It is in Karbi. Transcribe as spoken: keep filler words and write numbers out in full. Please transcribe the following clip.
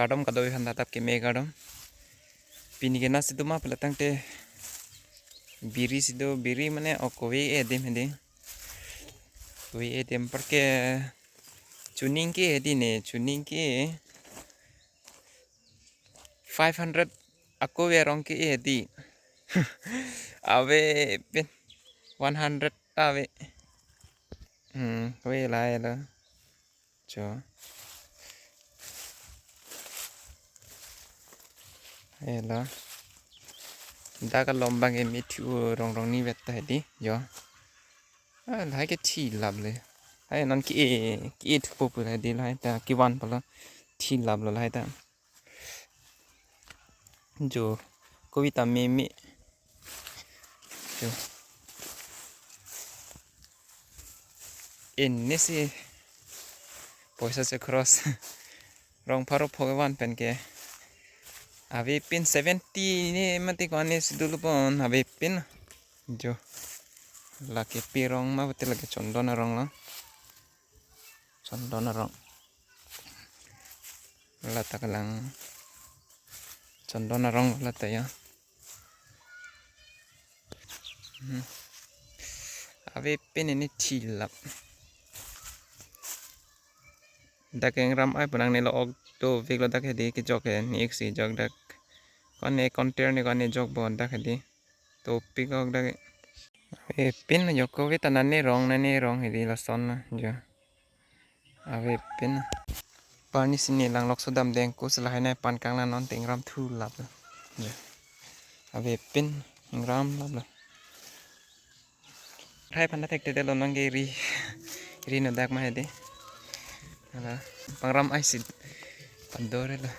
Kardom kadokave aphan, adap keme kardom. Pini ke nasi duma pala tangte biri si do, biri mane o kove edim hedi. Kove edim apar ke chuning ke hedi ne, chuning ke five hundred ako ve arong ke hedi. Avepin one hundred ta ave. Hmm, ve lahai lo. Cho. Helo. Dak along abang ke me thu rong rong ni vet ta hedi. Jo. Ah, lahai ke thi lap le. Hai non ke-e, ke-e thupo pu lahai di lahai ta, kevan pala thi lap lo lahai ta. Jo, kove ta meme. Jo. Ini si poisa si cross. Rong pharo pho kevan pen ke. Avepin seventy ni mati ko ani si dolo pon avepin. Jo. Lake pi rong ma betul lake chondon arong lo. Chondon arong. Lata kelang. Chondon arong lata ya. Hmm. Avepin ini thi lap. Dak ingram ai pu nangne lo, ok dovek lo dak hedi kejok ke ni ik si jok dak. Ko-an ne konter ne ko-an ne jok bon dak hedi. Dopik ok dak. Avepin jo, kove ta nane rong nane rong hedi lason na jo. Avepin. Parni sini lang lok sodam deng ko si lahai nai pan kanglang non te ingram thu lap lo. Jo. Avepin ingram lap lo. Hai phan thekthedetlo nang ke ri. Ri no dak ma hedi. Hala pangram ai si pandor lo.